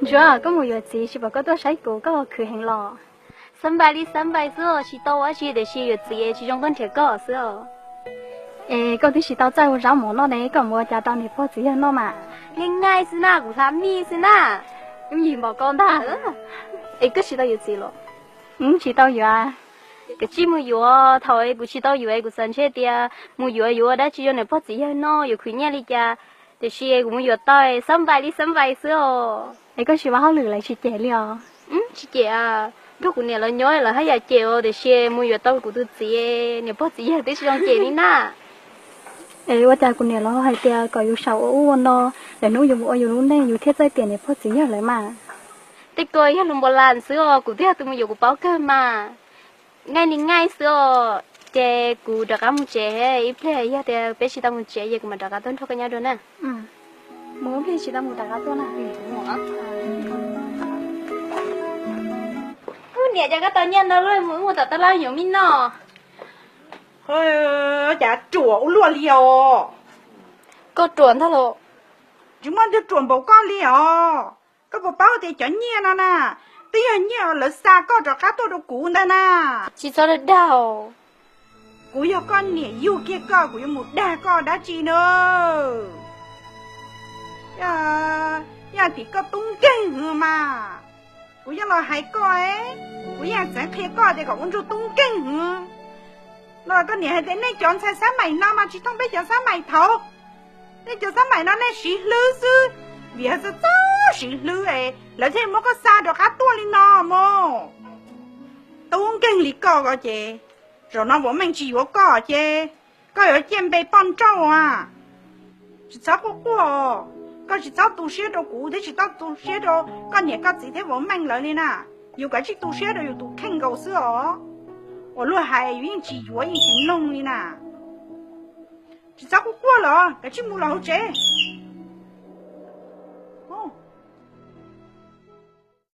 Ntsuag, koj mus yuav txiv tsis pom koj tuaj saib kuv, koj khwv heev los? Xab npais li xab npais xwb, tsis tau ua dab tsi tiam sis yuav txiv tsis zoo tuaj nrhiav koj xwb os. Es koj twb tsis tau txawj ua zaub mov noj ne, koj mus ua cas tau niam pog txiv yawg noj mas? Nqaij nqaij xwb na, kuv hla mij xwb na. Yim npaum koj ntag. Es koj tsis tau yuav txiv los? Tsis tau yuav. Kav tsij mus yuav, thaum kuv tsis tau yuav kuv xav ntshe tias mus yuav yuav ua dab tsi rau niam pog txiv yawg noj, yuav khwv nyiaj li cas. Tiam sis kuv mus yuav tau, xab npais li xab npais xwb os. Es koj tsis ua hauj lwm los tsis cem li os? Tsis cem, nrog kuv niam lawv nyob lawv haj yam cem os, tiam sis mus yuav tau kuv tus txiv, niam pog txiv yawg twb tsis zoo cem li na. Es ua cas kuv niam lawv hais tias kom yus saum ua ub ua no, lwm hnub yus mus ua yus lub neej yus thiaj txawj tias niam pog txiv yawg lawv mas. Tej ko yog lus npau las xwb os, kuv twb yog tus mus yuav kuv paub kawg mas. Nqaij li nqaij xwb os, ces kuv rov qab mus tsev, ib pliag yog tias peb tsis tau mus tsev ces kuv mam rov qab tuaj nrog koj nyob dua na. Mus ib pliag tsis tau mus rov qab tuaj na. Ub, niam, cas koj tau nyiaj ntau luaj, mus wb mus tom taj laj yuav mij noj. Cas ruam ua luaj li os. Koj ruam ntag los? Tsis muaj leej twg ruam npaum koj li os. Koj puas paub tias cov nyiaj no na, twb yog nyiaj lawv xa koj rov qab tuaj rau kuv ntag na. Tsis txhob dag dag. Kuv yog koj niam yug kiag koj, kuv yuav mus dag koj dab tsi na? Yog tim koj tub nkeeg mas, kuv yeej los hais koj, kuv yeej txeev qhia koj tias kom ua ntsuag tub nkeeg. No koj niam hais tias nej cov ntxhais xab maim no mas tsis thooj peb cov xab maim thaud. Nej cov xab maim no nej siv hlwb xwb, vim hais txog txog siv hlwb es lawv thiaj muab koj xa rov qab tuaj li no mog. Tub nkeeg li koj ko ces, zaum no Vauv Meej tsis yuav koj ces koj yuav ciaj npe poj nrauj a. Tsis txhob quaj quaj, koj tsis txhob tu siab rau kuv thiab tsis txhob tu siab rau koj niam koj txiv thiab Vauv Meej lawv li na. Yus kav tsij tu siab rau yus tus kheej nkaus xwb os. Uas luag hais yus yeej tsis yuav yeej tsis mloog li na. Tsis txhob quaj quaj los kav tsij mus los hauv tsev.